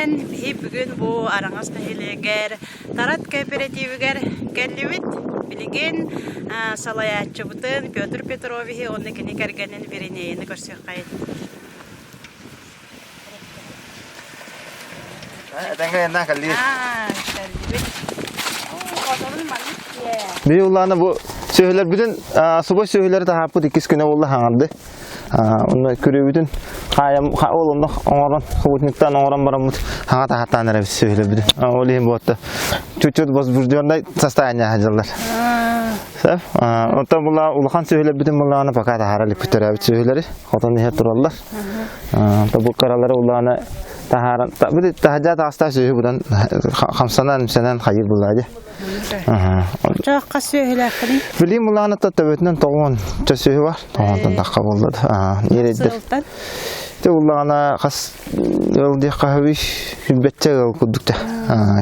күнүнэн биһи бүгүн бу Араҥас нэһилиэгэр Тарат кооперативыгар кэллибит. Билигин салайааччыбытын Петр Петровиһы уонна кини кэргэнин Веринеяны көрсүөххэйин. Этэҥҥэ айаннаан кэллигит. Кэллибит. Хотонун маннык Биһи улаана бу сүөһүлэрбитин субай сүөһүлэри таһааппыт иккис күнэ буолла хаҥарды. Онно күрүөбүтүн хаайам ол онно оҥорон субботниктан оҥорон бараммыт хаҥа таһааттаан эрэбит сүөһүлэрбитин. Ол иһин буотта чуть-чуть возбужденное состояние сылдьаллар. Сөп. Оттон була улахан сүөһүлэрбитин буллаҕына пока таһаара иликпит төрөөбүт сүөһүлэри хотон иһэ тураллар. Бу кыралары улаана таһааран таһдьа таҕыста сүөһү будан хамсанан имсэнэн хайыр буллаа дии. Оччоох хас сүөһүлээххиний? Билим улаана төбөтүнэн тоҕуон ча сүөһү бар. Тоҕонтон тахха буолла да. Ньирэйдэр. Те улаана хас ыал диэххэ сөбүй сүүрбэччэ ыал курдук да.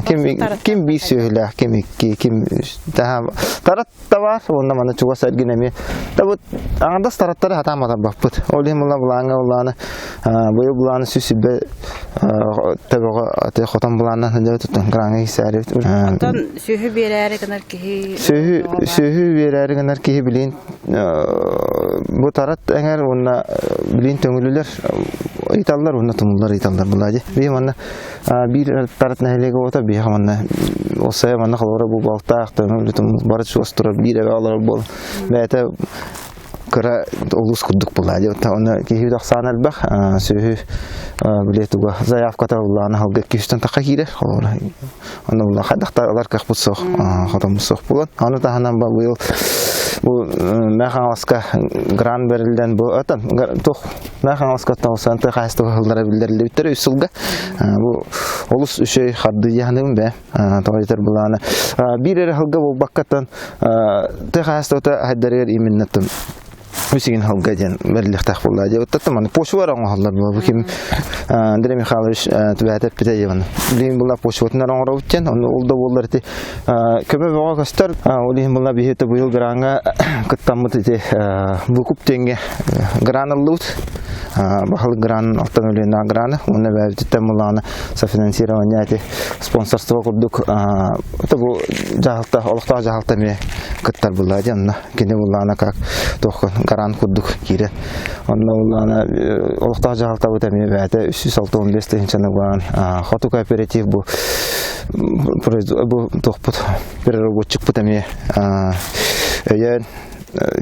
Ким ким биир сүөһүлээх, ким икки, ким тарат да баар уонна маны чугас эргин эмиэ да аҥардас тараттары хатаан батарбаппыт ол иһин була былааҥҥа былааны быйыл былааны сүүс сүүрбэ төбөҕө аты хотон былааннан сылдьабыт оттон граҥҥа киирсээрибит Оттон сүөһү биэрээри гынар киһи сүөһү сүөһү биэрээри гынар киһи билин бу тарат эҥэр уонна билин төҥүлүлэр ыйыталлар уонна тумуллар ыйыталлар былаа дии биһи манна биир тарат нэһилиэгэ буолта биһиэхэ манна осайа манна холобура бу балтаах төҥүлү бары чугас турар биир эбэ олорор буолан бэйэтэ кыра улуус курдук буолла дии онно киһи ахсаана элбэх сүөһү били туга заявката улаана халга икки тахха киирэр холобура Аны була хайдахта ылар кыахпыт суох, хотоммут суох буолан. Аны таһынан ба быйыл бу Мэҥэ Хаҥаласка грант бэриллэн бу отон туох Мэҥэ Хаҥаласка тоҕусан тыа хаһаайыстыба сыллара биллэриллибиттэр үс сылга. Бу олус үчүгэй хардыы дьаһаныым бэ. Тоҕо диэтэр былаана биир эрэ сылга буолбаккаттан тыа хаһаайыстыбата хайдарыгар именно үсүгүн халга диэн бэриллиэхтээх буолла дии оттон маны почвалар оҥоһоллор була бу ким Андрей Михайлович түбэһэтэ эппитэ диэн билигин була почватынан оҥоробут диэн ону ол да буоллар ити көмө бөҕө көстөр ол иһин була биһи быйыл граҥҥа кыттаммыт ити выкуп диэҥҥэ гран ыллыбыт баһылык гран алтан өлүөннээх граны уонна бэйэбититтэн булааны софинансирование ити спонсорство курдук это бу дьаһалта олохтоох дьаһалта эмиэ кыттар буолла диэн онно Кини буллаана как туох гарант курдук киирэн. Онно буллаана олохтоох дьаһалтабыт эмиэ бэйэтэ 365 тыһыынчаны булан Хоту кооператив бу бу туохпут переработчикпыт эмиэ өйөөн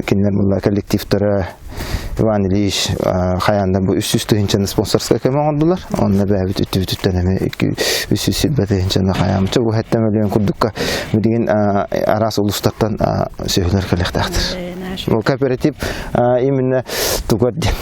кинилэр булла коллективтара Иван Ильич хайаан бу 300 тыһыынчаны спонсорскай көмө оҥордулар. Онно бэйэбит үттүбүтүттэн эмиэ 320 тыһыынчаны хайаамча бу хэттэн мөлүйүөн курдукка билигин араас улуустартан сүөһүлэр кэлиэхтээхтэр. Бу кооператив именно тугар диэн.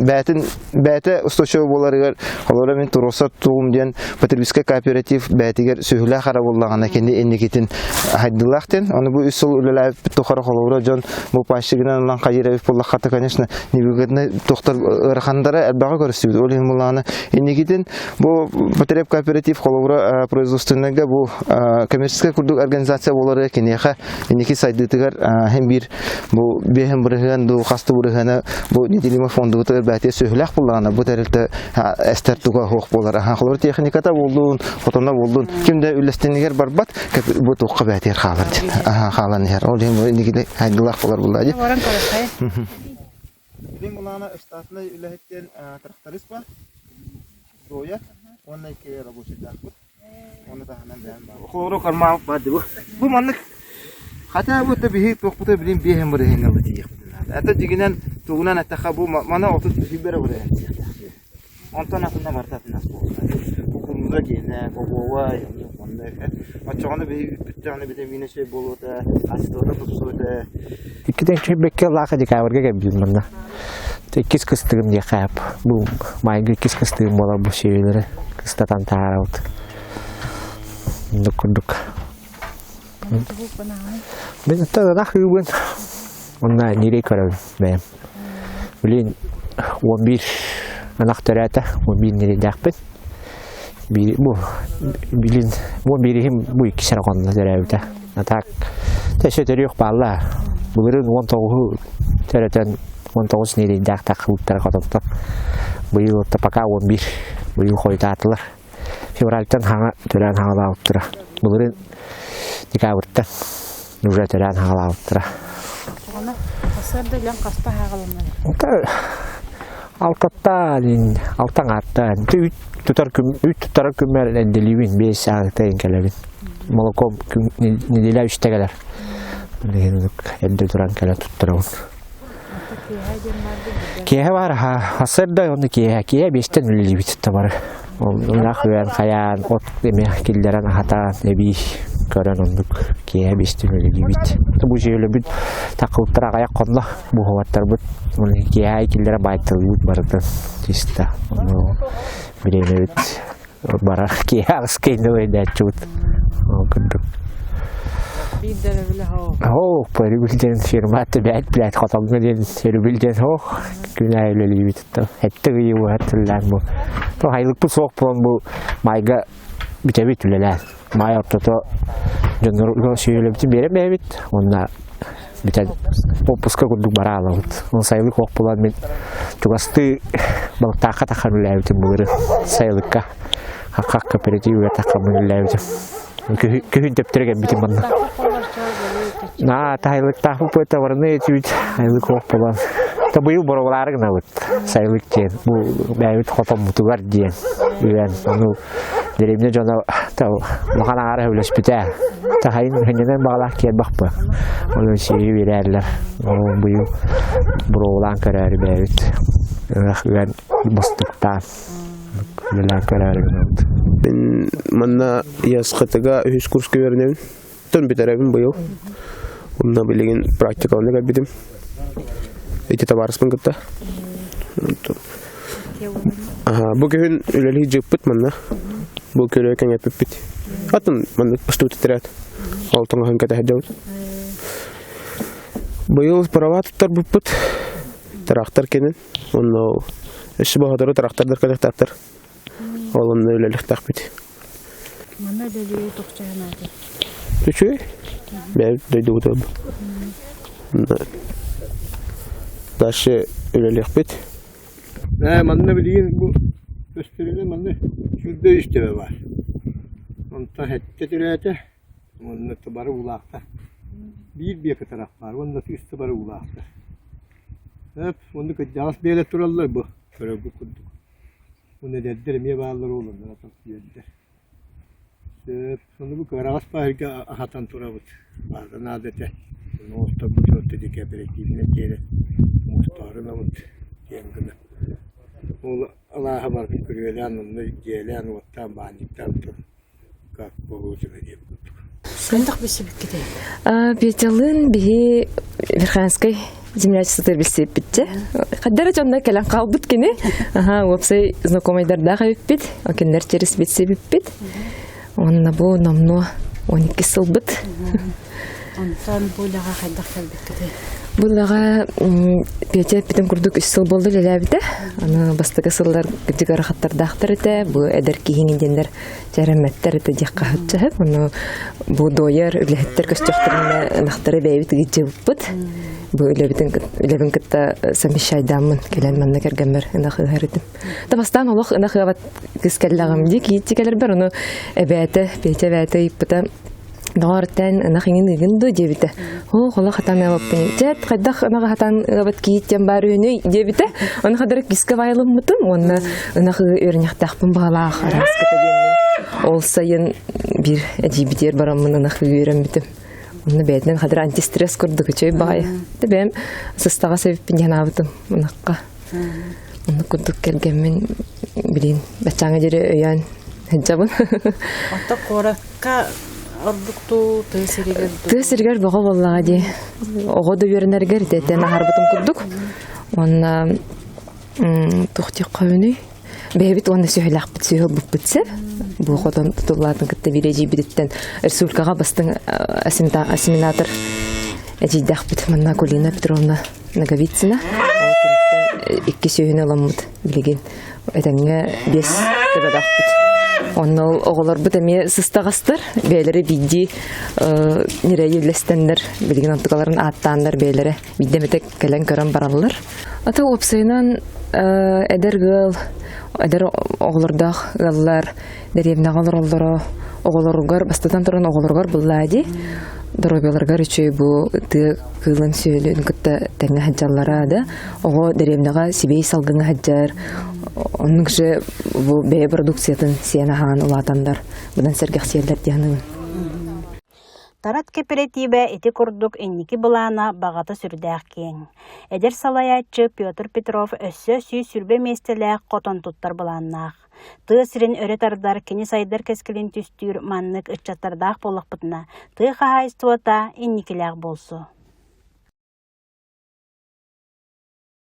Бээтин бээтэ устойчивый буоларыгар олоро мин туруорсар тугум диэн потребительскай кооператив бээтигэр сүөһүлээх ара буоллаҕына кини инникитин хайдылаах диэн. Ону бу үс сыл үлэлээбиппит тухары холобура дьон бу пайщигынан ылан хайыр эбит буоллахха конечно невыгодно туохтар ыарахандара элбэҕи көрүстүбүт. Ол иһин буоллаҕына инникитин бу потреб кооператив холобура производственныйга бу коммерческай курдук организация буолары киниэхэ инники сайдыытыгар һин биир бу биэһин бырыһыан дуу хас да бырыһыана бу неделимый фондубутугар бээтиэ сүөһүлээх буоллаҕына бу тэрилтэ эстэр туга суох буолар холобур техниката буоллун хотоно буоллун ким да үллэстинигэр барбат бу туохха бээтиэр хаалар диэн хаалан иһэр ол иһин бу инникини хайгылаах буолар буолла дии Баран көрөсөй. Билим булаана штатнай үлэһиттэн тракторист бар Зоя уонна икки рабочийдаахпыт. Оны таһынан бэйэм баар. Хоору кармаабыт баар дии бу. Бу маннык хотя бы это биһи туохпута билин биэһин бырыһыҥҥа бу тиийиэхпитин наада. Это дьигинэн тугунан эттэххэ бу маны отут сүүрбэрэ бырыһын тиийиэхтээх. Онтон атына барыта атынас буолуохтаах. Кукуруза киэнэ, бобуова, оннук. Оччоҕуна биһи үүппүттэҕинэ витамина С буолуота, астыата тупсуота. Иккитэн сүүрбэккэ лааха декабрьга кэлбитим манна. Иккис кыстыгым диэххэ бу майгы иккис кыстыгым буолар бу сүөһүлэри кыстатан таһаарабыт. Оннук курдук. Мин оттон ынах ыыбын. Онно ньирэй көрөбүн бэйэм. Билин 11 ынах төрөөтө, 11 ньирэйдээхпин. Бу билин бу бириһим бу икки сэрэ хонно төрөөбүтэ. А так өссө төрүөх баалла. Былырыын 19-у төрөтөн 19 ньирэйдээх таххыбыттара хотонтон. Быйыл пока 11 быйыл хойутаатылар. Февральтан хаҥа төрөөн хаҥалаабыттара. Былырыын декабрьтан уже төрөөн хаҥалаабыттара. Оҕону сарсыарда үлэҥ хаста хааланар? Алтаттаан, алтан ааттаан, үүт тутар күн, үүт туттарар күммэр эрдэлиибин, биэс сааһыттан кэлэбин. Молоко күн неделя үстэ кэлэр. Билигин эрдэ туран кэлэн туттарабын. Киэһэ баар, сарсыарда уонна киэһэ. Киэһэ биэстэн үлэлиибит бары. Ынах үөн хайаан, от эмиэ киллэрэн аһатаан, эбии көрөн оннук киэһэ биэстэн үлэлиибит. Бу дьиэлэбит такылтар аҕыйах хонно буһуоттарбыт. Киэһэ киллэрэ баайталыыбыт барытын чисто. Ону бириэмэбит барар киэһэ аҕыс кэннэ өйдөөччүбүт. Ол курдук. Биир өрөбүлэ хоох. Хоох, өрөбүл диэн фирма бэт блядь, хотоҥҥо диэн өрөбүл диэн хоох. Күн аайы үлэлиибит. Эттэ ыйы уһат түллээн бу. То хайлыкпыт суох буолан бу майга бүтэбит үлэлээн. Маай ортото дьоннорго сүөһүлэбитин биэрэн бэйэбит. Уонна бүтэн отпуска курдук бара аалабыт. Ол сайылык ох буолан мин чугастыы балыктаахха таххан үлэлээбитим былыры сайылыкка. Хаххах кооперативыгар таххаммын үлэлээбитим. Күһүн төптөрө кэлбитим манна. На тайылыктаахпыт буойта барыны этибит айылык ох буолан. Та быйыл боробулаары гынабыт сайылык диэн. Бу бэйэбит хотоммутугар диэн. Үөн ону деревня дьоно улахан аҥаара сөбүлэспитэ. Тахайын хынньанан баҕалаах киэрбэхпэ. Ону сири биэрэллэр. Ол быйыл боробулаан көрөөрү бэйэбит. Ынах үөн бостуктаан үлэлээн көрөөрү гынабыт. Мин манна ЯСХТ-га үһүс курска үөрэнэбин. Тон бүтэрэбин быйыл. Онно билигин практикалана кэлбитим. Ити табаарыспын кытта. Бу күһүн үлэлии дьыппыт манна. Бу көрө кэҥэппиппит. Атын маннык постуут отряд. Ол тоҥоһун кэтэһэрдебит. Быйыл права туттарбыппыт. Трактор кенен. Онно өссө боһотору трактордар кэлэхтаахтар. Ол онно үлэлэхтээхпит. Манна үлэлии тохчаһынаата. Үчүгэй. Бэйэбит дойдубутугар. Дальше үлэлиэхпит. Ээ, манна билигин бу көстөрүнэ манна сүүрбэ үс төбө баар. Онтон сэттэ төрөөтө, уонна бары уулаахтар. Биир биэкэ тарах баар уонна үс да бары уулаахтар. Эп, онно кырдьаҕас биэлэр тураллар бу, көрөргүт курдук. Уонна эдэрдэр эмиэ бааллар уоланнар атах үөрдэр. Сөп, ону бу кыараҕас баһыйга аһатан турабыт. Баата наада этэ. Ону оҥосторбут өртө кооперативнай диэри оҥостоорунабыт диэн гына. Ол алааһа барытын күрүөлээн, онно дьиэлээн, уоттаан, баанньыктаан туран как положено диэн курдук. Хайдах билсибиккитий? Петялыын биһи Верхоянскай землячествота билсиппитчэ. Хаддара дьонно кэлэн хаалбыт кини. Аха, уопсай знакомайдардаах эбиппит. Кинилэр через билсибиппит. Онно бу номнуо 12 сылбыт. Онтон бу үлэҕэ хайдах кэлбиккитий? Бу үлэҕэ Петя эппитин курдук үс сыл буолла үлэлээбитэ. Аны бастакы сыллар кырдьык ыарахаттардаахтар этэ. Бу эдэр киһиҥ диэннэр дьэрэмэттэр этэ диэххэ сөп. Ону бу дуойар үлэһиттэр көстүөхтэринэ ынахтары бэйэбит ыгыдьыбыппыт. Бу үлэбитин үлэбин кытта совмещайдааммын кэлэн манна кэргэммэр ынах ыһар этим. Да бастаан олох ынах ыабат кыс кэллэҕим дии кийиитчи кэлэрбэр ону эбээтэ Петя эбээтэ ыйыппыта доҕор тэн ынах иҥин ыгын дуо диэбитэ. Оо, холох хатан ыабаппын. Дьэт, хайдах ынаҕы хатан ыабат кийиит диэн баар үөнүй диэбитэ. Оны хадары киска вайылыммытым уонна ынах үөрэнэхтээхпин баҕалаах араската диэммин. Ол сайын биир эдьиийбитигэр бараммын ынах үөрэммитим. Онно бэйэтинэн хадыр антистресс курдук үчүгэй баҕайы. Бэйэм сыстаҕас эбиппин диэн аабытым ынахха. Оннук курдук кэргэммин билин баччааҥҥа диэри өйөөн сылдьабын. Ото куоракка ордуктуу тыа сиригэр Тыа сиригэр бөҕө буоллаҕа дии. Оҕо да үөрэнэригэр итиэтэн аһарбытым курдук. Уонна туох диэххэ Бэйэбит уонна сүһүлээхпит сүһү ылбыппыт сөп. Бу хотон тутуллаатын кытта биир эдьиийбититтэн республикаҕа бастыҥ осеменатор эдьиийдээхпит манна Акулина Петровна Ноговицына. Ол киниттэн икки сүөһүнү ыламмыт билигин этэҥҥэ биэс төбөлөөхпүт. Онно ол оҕолорбут эмиэ сыстаҕастар, бэйэлэрэ биирдии ньирэйи үллэстэннэр, билигин онтукаларын ааттааннар бэйэлэрэ биирдэ эмэтэ кэлэн көрөн бараллар. Ата уопсайынан эдэр ыал, эдэр оҕолордоох ыаллар дэриэбинэҕэ олороллоро оҕолоругар, бастатан туран оҕолоругар буллаа дии. Доруобуйаларыгар үчүгэй бу тыа кыылын сүөлүн кытта тэҥҥэ сылдьаллара да. Оҕо дэриэбинэҕэ сибиэй салгыҥҥа сылдьар, оннук же бу бэйэ продукциятын сиэн аһаан улаатаннар быдан сэргэхсийэллэр дии саныыбын. Тарат кэпэрэтиибэ ити курдук инники былаана баҕата сүрдээх киэҥ. Эдэр салайааччы Петр Петров өссө 120 миэстэлээх хотон туттар былааннаах. Тыа сирин өрө тардар, кини сайдар кэскилин түстүүр маннык ыччаттардаах буоллахпытына, тыа хаһаайыстыбата инникилээх буолсу.